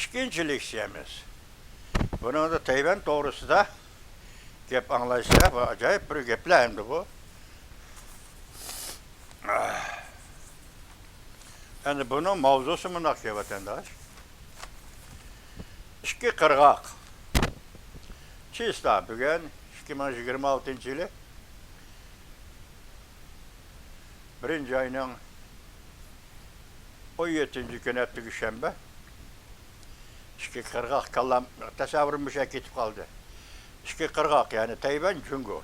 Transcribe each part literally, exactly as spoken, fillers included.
ئىككىنچى لېكسىيەمىز. بۇنىڭدا تەيۋەن توغرىسىدا گەپ ئاڭلاشسا، بۇ ئاجايىپ بىر گەپلەر ئەمدى بۇ. ئەمدى بۇنىڭ ماۋزۇسى مۇنداق، ۋەتەنداش. ئىككى قىرغاق. چىستا بۈگۈن ئىككى مىڭ يىگىرمە ئالتىنچى يىلى بىرىنچى ئاينىڭ ئون يەتتىنچى كۈنى، ئەتىگۈشەنبە. ئىككى قىرغاق، كاللام، تەسەۋۋۇرۇم مۇشۇ يەرگە كېتىپ قالدى. ئىككى قىرغاق، يەنى تەيۋەن، جۇڭگو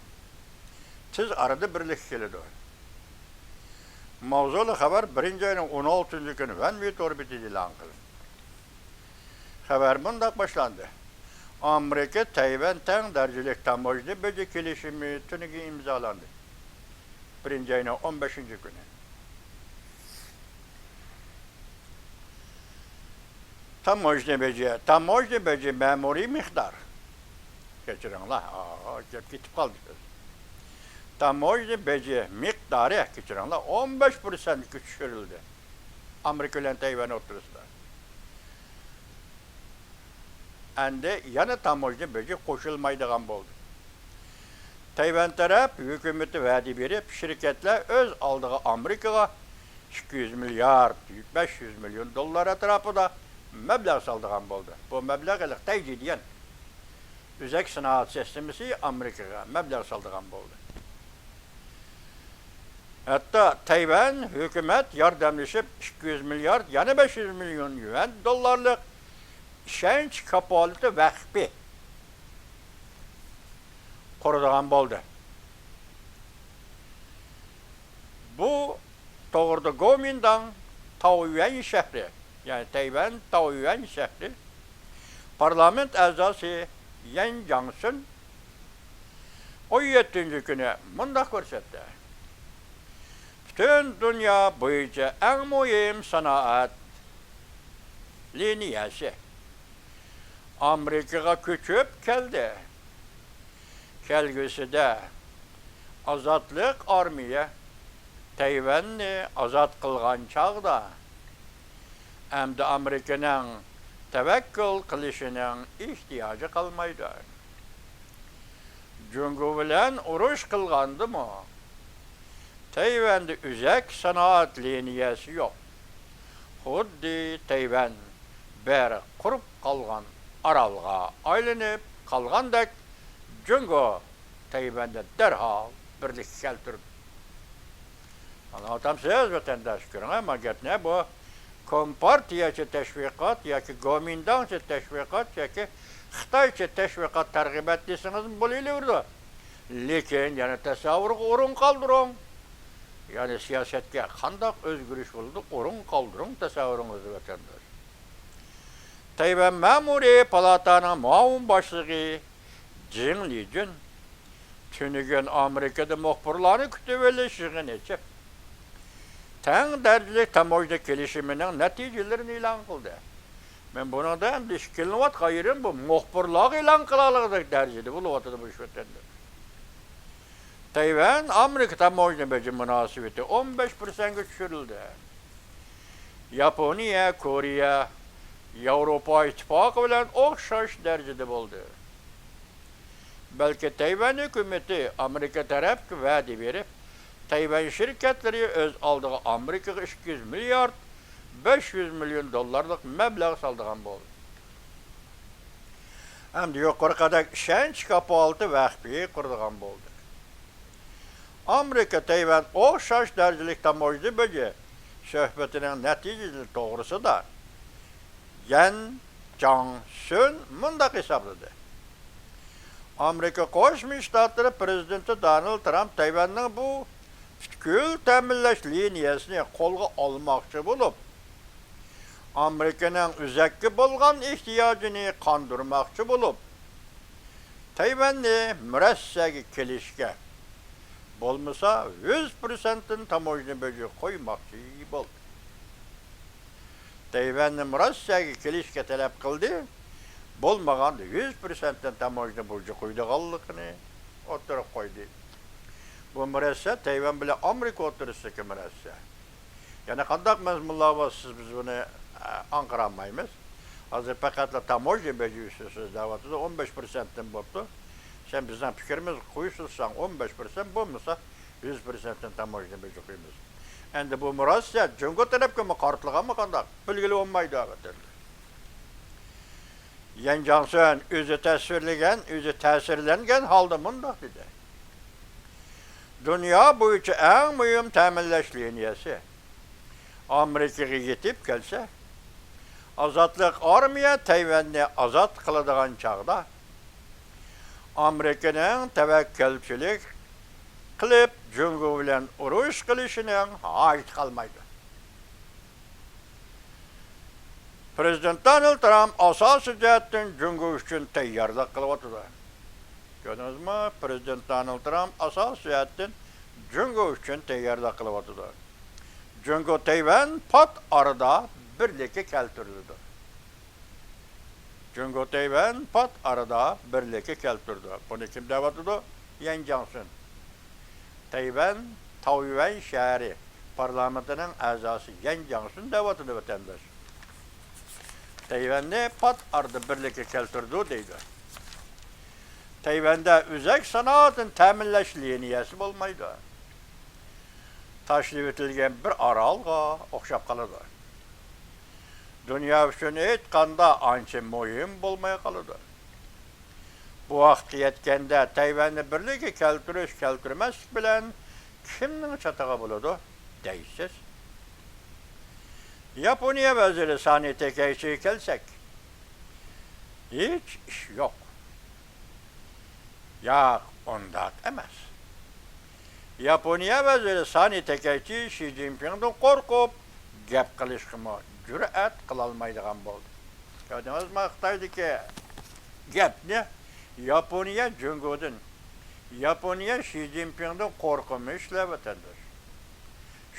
تېز ئارىدا بىرلىككە كېلىدۇ. ماۋزۇلۇق خەۋەر بىرىنچى ئاينىڭ ئون ئالتىنچى كۈنى ۋەنۋى تور بېتىدە ئېلان قىلىندى. خەۋەر مۇنداق باشلاندى: ئامېرىكا تەيۋەن تەڭ دەرىجىلىك تاموژنا بېجى كېلىشىمى تۈنۈگۈن ئىمزالاندى. بىرىنچى ئاينىڭ ئون بەشىنچى كۈنى. تاموژنا بېجى، تاموژنا بېجى مەمۇرىي مىقدار. كەچۈرۈڭلار، ئا، گەپ كېتىپ قالدى. تاموژنا بېجى مىقدارى، كەچۈرۈڭلار، ئون بەش پىرسەنتكە چۈشۈرۈلدى. ئامېرىكا بىلەن تەيۋەن ئوتتۇرىسىدا. ئەمدى يەنە تاموژنا بېجى قوشۇلمايدىغان بولدى. تەيۋەن تەرەپ ھۆكۈمىتى ۋەدە بېرىپ، شىركەتلەر ئۆز ئالدىغا ئامېرىكىغا ئىككى يۈز مىليارد، بەش يۈز مىليون دوللار ئەتراپىدا مەبلەغ سالىدىغان بولدى. بۇ مەبلەغ ھېلىقى تەيجى دېگەن ئۆزەك سانائەت سىستېمىسى ئامېرىكىغا مەبلەغ سالىدىغان بولدى. ھەتتا تەيۋەن ھۆكۈمەت ياردەملىشىپ ئىككى يۈز مىليارد، يەنە بەش يۈز مىليون يۈەن دوللارلىق ئىشەنچ كاپالىتى ۋەقپى قۇرىدىغان بولدى. بۇ توغرىدا گومىنداڭ تاۋيۈەن شەھىرى، يەنى تەيۋەن تاۋيۈەن شەھىرى پارلامېنت ئەزاسى يەن جاڭسۈن ئون يەتتىنچى كۈنى مۇنداق كۆرسەتتى: پۈتۈن دۇنيا بويىچە ئەڭ مۇھىم سانائەت لىنىيەسى ئامېرىكىغا كۆچۈپ كەلدى. كەلگۈسىدە ئازادلىق ئارمىيە تەيۋەننى ئازاد قىلغان چاغدا، ئەمدى ئامېرىكىنىڭ تەۋەككۈل قىلىشىنىڭ ئېھتىياجى قالمايدۇ. جۇڭگو بىلەن ئۇرۇش قىلغاندىمۇ، تەيۋەندە ئۆزەك سانائەت لىنىيەسى يوق. خۇددى تەيۋەن بىر قۇرۇپ قالغان ئارالغا ئايلىنىپ قالغاندەك، جۇڭگو تەيۋەندە دەرھال بىرلىككە كەلتۈردى. ئاڭلاۋاتامسىز، ۋەتەنداش؟ كۆرۈڭە، ما گەپنى بۇ كومپارتىيەچە تەشۋىقات ياكى گومىنداڭچە تەشۋىقات ياكى خىتايچە تەشۋىقات، تەرغىبات دېسىڭىزمۇ بولۇۋېرىدۇ. لېكىن يەنە تەسەۋۋۇرغا ئورۇن قالدۇرۇڭ. يەنى سىياسەتكە قانداق ئۆزگىرىش بولىدۇ، ئورۇن قالدۇرۇڭ تەسەۋۋۇرىڭىزدا، ۋەتەنداش. تەيۋەن مەمۇرىي پالاتانىڭ مۇئاۋىن باشلىقى جېڭ لىجۈن تۈنۈگۈن ئامېرىكىدا مۇخبىرلارنى كۈتۈۋېلىش يىغىنى ئېچىپ، تەڭ دەرىجىلىك تاموژنا كېلىشىمىنىڭ نەتىجىلىرىنى ئېلان قىلدى. مەن بۇنىڭدا ئەمدى ئىككىلىنىۋاتقان يېرىم، بۇ مۇخبىرلارغا ئېلان قىلالايدىغان دەرىجىدە بولۇۋاتىدۇ بۇ ئىش، ۋەتەنداش. تەيۋەن ئامېرىكا تاموژنا بېجى مۇناسىۋىتى ئون بەش پىرسەنتكە چۈشۈرۈلدى. ياپونىيە، كورېيە، ياۋروپا ئىتتىپاقى بىلەن ئوخشاش دەرىجىدە بولدى. بەلكى تەيۋەن ھۆكۈمىتى ئامېرىكا تەرەپكە ۋەدە بېرىپ، تەيۋەن شىركەتلىرى ئۆز ئالدىغا ئامېرىكىغا ئىككى يۈز مىليارد بەش يۈز مىليون دوللارلىق مەبلەغ سالىدىغان بولدى. ھەمدە يۇقىرىقىدەك ئىشەنچ كاپالىتى ۋەقپى قۇرىدىغان بولدى. ئامېرىكا تەيۋەن ئوخشاش دەرىجىلىك تاموژنا بېجى سۆھبىتىنىڭ نەتىجىلىرى توغرىسىدا يەن جاڭسۈن مۇنداق ھېسابلىدى: ئامېرىكا قوشما شتاتلىرى پىرېزىدېنتى دونالد ترامپ تەيۋەننىڭ بۇ پۈتكۈل تەمىنلەش لىنىيەسىنى قولغا ئالماقچى بولۇپ، ئامېرىكىنىڭ ئۆزەككە بولغان ئېھتىياجىنى قاندۇرماقچى بولۇپ، تەيۋەننى مۇرەسسەگە كېلىشكە، بولمىسا يۈز پىرسەنتتىن تاموژنا بېجى قويماقچى بولدى. تەيۋەننى مۇرەسسەگە كېلىشكە تەلەپ قىلدى، بولمىغاندا يۈز پىرسەنتتىن تاموژنا بېجى قويىدىغانلىقىنى ئوتتۇرىغا قويدى. بۇ مۇرەسسە تەيۋەن بىلەن ئامېرىكا ئوتتۇرىسىدىكى مۇرەسسە. يەنە قانداق مەزمۇنلار بار، سىز، بىز بۇنى، ئە، ئاڭقىرالمايمىز. ھازىر پەقەتلا تاموژنا بېجى ئۈستىسىز دەۋاتىدۇ، ئون بەش پىرسەنتتىن بوپتۇ. سەن بىزنىڭ پىكرىمىزگە قويۇلساڭ، ئون بەش پىرسەنت، بولمىسا يۈز پىرسەنتتىن تاموژنا بېجى قويىمىز. ئەمدى بۇمۇ راست، جۇڭگو تەرەپكىمۇ قارىتىلغانمۇ قانداق؟ بىلگىلى بولمايدۇ، ئەلۋەتتە. يەن جاڭسۈن ئۆزى تەسۋىرلىگەن، ئۆزى تەسىرلەنگەن ھالدا مۇنداق دېدى: دۇنيا بويىچە ئەڭ مۇھىم تەمىنلەش لىنىيەسى ئامېرىكىغا يېتىپ كەلسە، ئازادلىق ئارمىيە تەيۋەننى ئازاد قىلىدىغان چاغدا، ئامېرىكىنىڭ تەۋەككۈلچىلىك قىلىپ جۇڭگو بىلەن ئۇرۇش قىلىشىنىڭ ھاجىتى قالمايدۇ. پىرېزىدېنت دونالد ترامپ ئاساسىي جەھەتتىن جۇڭگو ئۈچۈن تەييارلىق قىلىۋاتىدۇ. كۆردىڭىزمۇ؟ پىرېزىدېنت دونالد ترامپ ئاساسىي جەھەتتىن جۇڭگو ئۈچۈن تەييارلىق قىلىۋاتىدۇ. جۇڭگو تەيۋەن پات ئارىدا بىرلىككە كەلتۈرۈلىدۇ. جۇڭگو تەيۋەن پات ئارىدا بىرلىككە كەلتۈرىدۇ. بۇنى كىم دەۋاتىدۇ؟ يەن جاڭسۈن. تەيۋەن تاۋيۈەن شەھىرى پارلامېنتىنىڭ ئەزاسى يەن جاڭسۈن دەۋاتىدۇ، ۋەتەنداش. تەيۋەننى پات ئارىدا بىرلىككە كەلتۈرىدۇ دەيدۇ. تەيۋەندە ئۆزەك سانائەتنى تەمىنلەش لىنىيەسى بولمايدۇ. تاشلىۋېتىلگەن بىر ئارالغا ئوخشاپ قالىدۇ. دۇنيا ئۈچۈن ئېيتقاندا، ئانچە مۇھىم بولماي قالىدۇ. بۇ ۋاقىتقا يەتكەندە، تەيۋەننى بىرلىككە كەلتۈرۈش، كەلتۈرمەسلىك بىلەن كىمنىڭ چاتىقى بولىدۇ دەيسىز؟ ياپونىيە ۋەزىرى سانى تېكەيچىگە كەلسەك، ھېچ ئىش يوق. ياق، ئۇنداق ئەمەس. ياپونىيە ۋەزىرى سانى تېكەيچى شى جىنپىڭدىن قورقۇپ، گەپ قىلىشقىمۇ جۈرئەت قىلالمايدىغان بولدى. كۆردىڭىزمۇ خىتايدىكى گەپنى؟ ياپونىيە جۇڭگودىن، ياپونىيە شى جىنپىڭدىن قورقىمىشلە، ۋەتەنداش.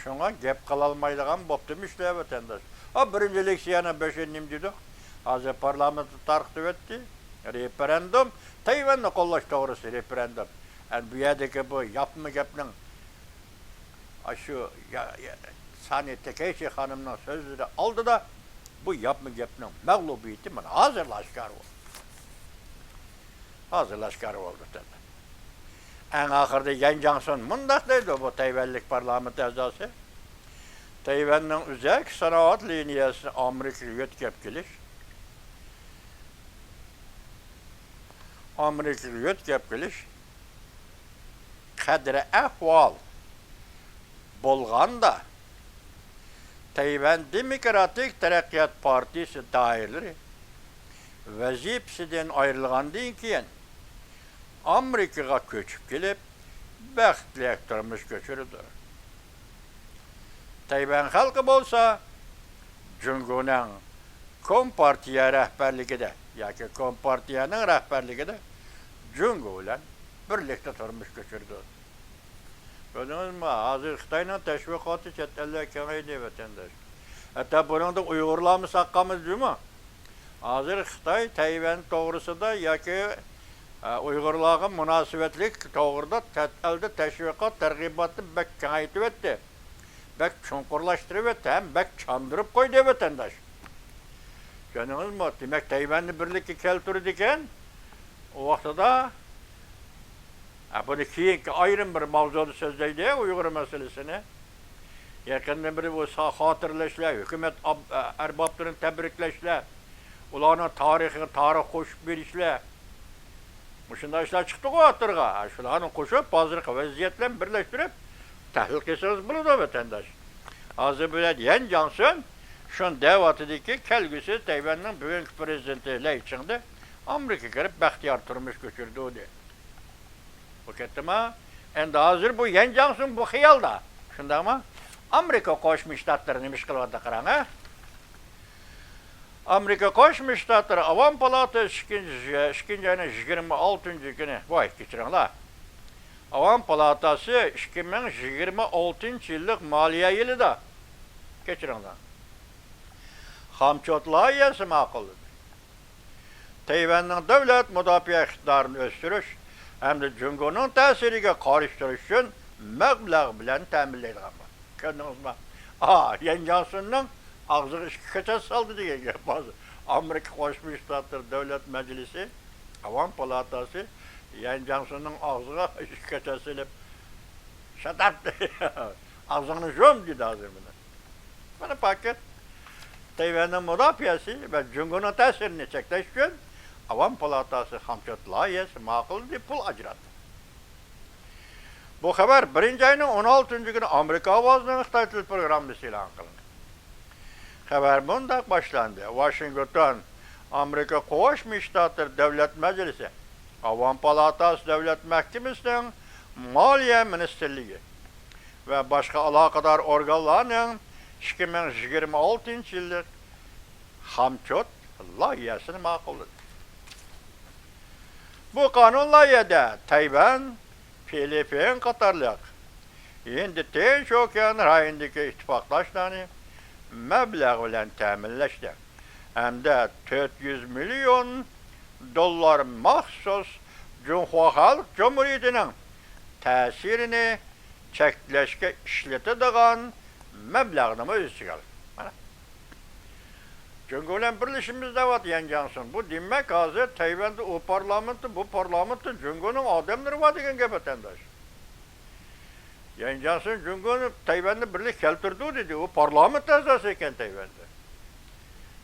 شۇڭا گەپ قىلالمايدىغان بوپتىمىشلە، ۋەتەنداش. ئا، بىرىنچى لېكسىيەنىڭ بېشىدا نېمە دېدۇق؟ ھازىر پارلامېنتتا تارقىتىۋەتتى. رېفېرېندۇم، تەيۋەننى قوللاش توغرىسىدا رېفېرېندۇم. ئەنە بۇ يەردىكى بۇ ياپما گەپنىڭ، ئاشۇ يا-، يا-، سانى تېكەيچى خانىمنىڭ سۆزلىرى ئالدىدا بۇ ياپما گەپنىڭ مەغلۇبىيىتى مانا ھازىرلا ئاشكارا بولدى. ھازىرلا ئاشكارا بولدى. ئەڭ ئاخىرىدا يەن جاڭسۇن مۇنداق دەيدۇ، بۇ تەيۋەنلىك پارلامېنت ئەزاسى، تەيۋەننىڭ ئۆزەك سانائەت لىنىيەسىنى ئامېرىكىغا يۆتكەپ كېلىش، ئامېرىكىغا يۆتكەپ كېلىش قەدرى ئەھۋال بولغاندا، تەيۋەن دېموكراتىك تەرەققىيات پارتىيىسى دائىرىلىرى ۋەزىپىسىدىن ئايرىلغاندىن كېيىن، ئامېرىكىغا كۆچۈپ كېلىپ، بەختلىك تۇرمۇش كەچۈرىدۇ. تەيۋەن خەلقى بولسا، جۇڭگونىڭ كومپارتىيە رەھبەرلىكىدە ياكى كومپارتىيەنىڭ رەھبەرلىكىدە جۇڭگو بىلەن بىرلىكتە تۇرمۇش كەچۈرىدۇ. كۆردىڭىزمۇ؟ ھازىر خىتاينىڭ تەشۋىقاتى چەت ئەللەرگە كېڭەيدى، ۋەتەنداش. ھەتتا بۇنىڭدا ئۇيغۇرلارمۇ ساقالمىز جۇمۇ. ھازىر خىتاي تەيۋەن توغرىسىدا ياكى، ئە، ئۇيغۇرلارغا مۇناسىۋەتلىك توغرىدا چەت ئەلدە تەشۋىقات، تەرغىباتنى بەك كېڭەيتىۋەتتى. بەك چوڭقۇرلاشتۇرۇۋەتتى ھەم بەك چاندۇرۇپ قويدى، ۋەتەنداش. چۈشەندىڭىزمۇ؟ دېمەك، تەيۋەننى بىرلىككە كەلتۈرىدىكەن. ئۇ ۋاقتىدا، ئە، بۇنى كېيىنكى ئايرىم بىر ماۋزۇدا سۆزلەيلى، ئۇيغۇر مەسىلىسىنى. يېقىندىن بېرى بۇ سا-، خاتىرىلەشلەر، ھۆكۈمەت ئاب-، ئە، ئەربابلىرىنى تەبرىكلەشلەر، ئۇلارنىڭ تارىخىغا تارىخ قوشۇپ بېرىشلەر، مۇشۇنداق ئىشلار چىقتىغۇ ئوتتۇرىغا. ھە، شۇلارنى قوشۇپ، ھازىرقى ۋەزىيەت بىلەن بىرلەشتۈرۈپ، تەھلىل قىلسىڭىز بولىدۇ، ۋەتەنداش. ھازىر بۇ يەردە يەن جاڭسۈن شۇنى دەۋاتىدۇكى، كەلگۈسى تەيۋەننىڭ بۈگۈنكى پىرېزىدېنتى لەي چىڭدې ئامېرىكىغا كىرىپ، بەختىيار تۇرمۇش كەچۈرىدۇ، دەيدۇ. بۇ كەتتىما؟ ئەمدى ھازىر بۇ يەن جاڭسۈن بۇ خىيالدا. شۇنداقمۇ؟ ئامېرىكا قوشما شتاتلىرى نېمە ئىش قىلىۋاتىدۇ، قاراڭ، ھە؟ ئامېرىكا قوشما شتاتلىرى ئاۋام پالاتاسى ئىككىنچى، ئىككىنچى ئاينىڭ يىگىرمە ئالتىنچى كۈنى، ۋاي، كەچۈرۈڭلار. ئاۋام پالاتاسى ئىككى مىڭ يىگىرمە ئالتىنچى يىللىق مالىيە يىلىدا، كەچۈرۈڭلار، خامچوت لايىھەسى ماقۇللىدى. تەيۋەننىڭ دۆلەت مۇداپىئە ئىقتىدارىنى ئۆستۈرۈش ھەمدە جۇڭگونىڭ تەسىرىگە قارشى تۇرۇش ئۈچۈن مەبلەغ بىلەن تەمىنلەيدىغان بولدى. كۆردىڭىزمۇ؟ ئا، يەن جاڭسۈننىڭ ئاغزىغا ئىككى كۆچەت سالدى دېگەن گەپ ھازىر. ئامېرىكا قوشما شتاتلىرى دۆلەت مەجلىسى، ئاۋام پالاتاسى يەن جياڭسۇننىڭ ئاغزىغا ئىككى كاچا سېلىپ، «شاتاپ! ئاغزىڭنى يۇم!» دېدى ھازىر مانا. مانا پاكىت. تەيۋەننىڭ مۇداپىئەسى ۋە جۇڭگونىڭ تەسىرىنى چەكلەش ئۈچۈن ئاۋام پالاتاسى خامچوت لايىھەسى ماقۇللىدى، پۇل ئاجراتتى. بۇ خەۋەر بىرىنچى ئاينىڭ ئون ئالتىنچى كۈنى ئامېرىكا ئاۋازىنىڭ خىتاي تىل پروگراممىسى ئېلان قىلىندى. خەۋەر مۇنداق باشلاندى: ۋاشىنگتون، ئامېرىكا قوشما شتاتلىرى دۆلەت مەجلىسى، ئاۋام پالاتاسى دۆلەت مەھكىمىسىنىڭ مالىيە مىنىستىرلىكى ۋە باشقا ئالاقىدار ئورگانلارنىڭ ئىككى مىڭ يىگىرمە ئالتىنچى يىللىق خامچوت لايىھەسىنى ماقۇللىدى. بۇ قانۇن لايىھەدە تەيۋەن، فىلىپپىن قاتارلىق ھىندى تىنچ ئوكيان رايونىدىكى ئىتتىپاقداشلارنى مەبلەغ بىلەن تەمىنلەشتە ھەمدە تۆت يۈز مىليون دوللار مەخسۇس جۇڭخۇا خەلق جۇمھۇرىيىتىنىڭ تەسىرىنى چەكلەشكە ئىشلىتىدىغان مەبلەغنىمۇ ئۆز ئىچىگە ئالىدۇ. مانا. جۇڭگو بىلەن بىرلىشىمىز دەۋاتىدۇ يەن جياڭسۇن. بۇ دېمەك، ھازىر تەيۋەندە ئۇ پارلامېنتتا، بۇ پارلامېنتتا جۇڭگونىڭ ئادەملىرى بار دېگەن گەپ، ۋەتەنداش. يەن جياڭسۇن جۇڭگونى، تەيۋەننى بىرلىككە كەلتۈردى دېدى. ئۇ پارلامېنت ئەزاسى ئىكەن تەيۋەندە.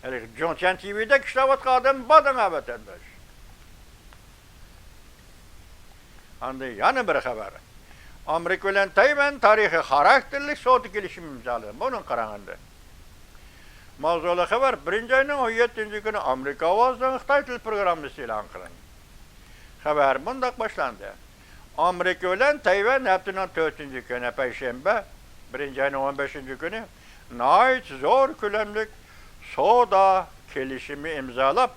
ھېلىقى جۇڭچيەن تىۋىدەك ئىشلەۋاتقان ئادەم بار دەڭە، ۋەتەنداش. ئاندىن يەنە بىر خەۋەر. ئامېرىكا بىلەن تەيۋەن تارىخىي خاراكتېرلىك سودا كېلىشىمى ئىمزالىدى. بۇنىڭ قاراڭ ئەمدى. ماۋزۇلۇق خەۋەر بىرىنچى ئاينىڭ ئون يەتتىنچى كۈنى ئامېرىكا ئاۋازىنىڭ خىتاي تىل پروگراممىسى ئېلان قىلىندى. خەۋەر مۇنداق باشلاندى. ئامېرىكا بىلەن تەيۋەن ھەپتىنىڭ تۆتىنچى كۈنى، پەيشەنبە، بىرىنچى ئاينىڭ ئون بەشىنچى كۈنى ناھايىتى زور كۆلەملىك سودا كېلىشىمى ئىمزالاپ،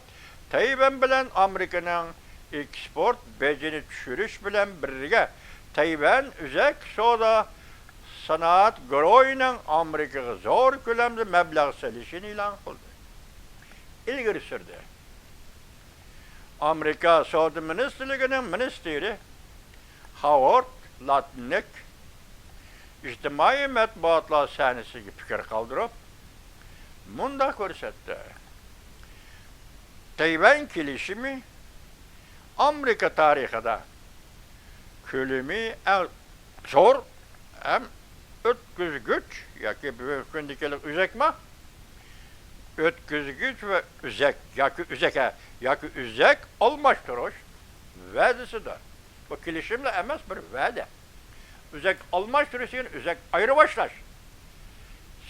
تەيۋەن بىلەن ئامېرىكىنىڭ ئېكسپورت بېجىنى چۈشۈرۈش بىلەن بىرگە، تەيۋەن ئۆزەك سودا سانائەت گۇرۇھىنىڭ ئامېرىكىغا زور كۆلەمدە مەبلەغ سېلىشىنى ئېلان قىلدى. ئىلگىرى سۈردى. ئامېرىكا سودا مىنىستىرلىكىنىڭ مىنىستىرى خاۋارد لاتنىك ئىجتىمائىي مەتبۇئاتلار سەھنىسىگە پىكىر قالدۇرۇپ، مۇنداق كۆرسەتتى: تەيۋەن كېلىشىمى ئامېرىكا تارىخىدا كۆلىمى ئەڭ زور ھەم ئۆتكۈزگۈچ ياكى بۈگۈنكى كۈندىكى ئۆزەكما، ئۆتكۈزگۈچ ۋە ئۆزەك ياكى ئۆزەك، ھە، ياكى ئۆزەك ئالماشتۇرۇش ۋەدىسىدۇر. بۇ كېلىشىملا ئەمەس، بىر ۋەدە. ئۆزەك ئالماشتۇرۇش دېگەن ئۆزەك ئايرىۋاشلاش.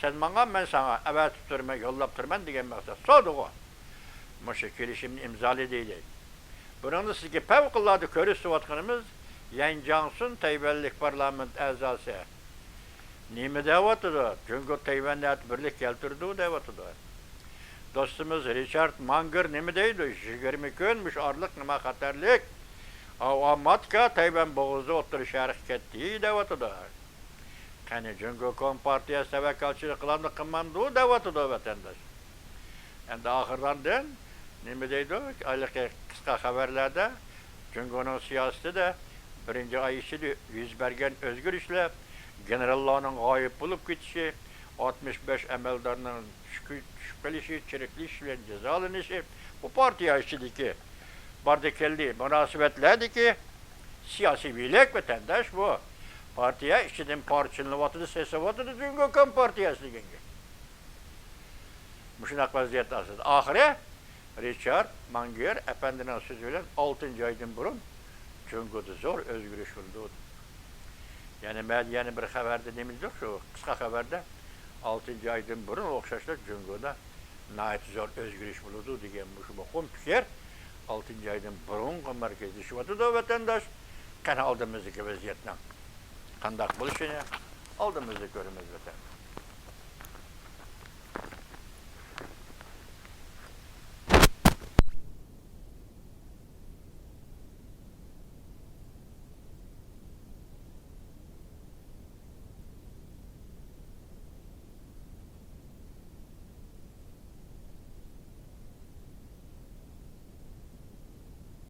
سەن ماڭا، مەن ساڭا ئەۋەتىپ تۇرىمەن، يوللاپ تۇرىمەن دېگەن مەقسەت. سودىغۇ. مۇشۇ كېلىشىمنى ئىمزالىدى دەيدۇ. بۇنىڭدا سىزگە پەۋقۇلئاددە كۆرسىتىۋاتقىنىمىز يەن جياڭسۇن تەيۋەنلىك پارلامېنت ئەزاسى. نېمە دەۋاتىدۇ؟ جۇڭگو تەيۋەننى ئەتە بىرلىككە كەلتۈرىدۇ دەۋاتىدۇ. دوستىمىز رىچارد مانگېر نېمە دەيدۇ؟ يىگىرمە كۈن مۇشۇ ئارىلىق نېمە خەتەرلىك ئاۋاماتكا تەيۋەن بوغۇزى ئوتتۇرا شەرققە كەتتى دەۋاتىدۇ. قېنى جۇڭگو كومپارتىيەسى تەۋەككۈلچىلىك قىلامدۇ قىلمامدۇ دەۋاتىدۇ ۋەتەنداش. ئەمدى ئاخىرلاندىن نېمە دەيدۇ؟ ھېلىقى قىسقا خەۋەرلەردە جۇڭگونىڭ سىياسىتىدە بىرىنچى ئاي ئىچىدە يۈز بەرگەن ئۆزگىرىشلەر، گېنېراللارنىڭ غايىب بولۇپ كېتىشى، ئاتمىش بەش ئەمەلدارنىڭ چۈشۈپ، چۈشۈپ قېلىشى، چىرىكلىشىش بىلەن جازالىنىشى، بۇ پارتىيە ئىچىدىكى باردى كەلدى مۇناسىۋەتلەردىكى سىياسىي بىلىك ۋەتەنداش بۇ. پارتىيە ئىچىدىن پارچىلىنىۋاتىدۇ، سېسىۋاتىدۇ جۇڭگو كومپارتىيەسى دېگەن گەپ. مۇشۇنداق ۋەزىيەت ئاستىدا ئاخىرى رىچارد مانگېر ئەپەندىنىڭ سۆزى بىلەن ئالتىنچى ئايدىن بۇرۇن جۇڭگودا زور ئۆزگىرىش بولىدۇ. يەنە مەن يەنە بىر خەۋەردە نېمە دېدۇق؟ شۇ قىسقا خەۋەردە ئالتىنچى ئايدىن بۇرۇن ئوخشاشلا جۇڭگودا ناھايىتى زور ئۆزگىرىش بولىدۇ دېگەن مۇشۇ مۇقىم پىكىر ئالتىنچى ئايدىن بۇرۇنغا مەركەزلىشىۋاتىدۇ ۋەتەنداش. قېنى ئالدىمىزدىكى ۋەزىيەتنىڭ قانداق بولۇشىنى ئالدىمىزدا كۆرىمىز ۋەتەنداش.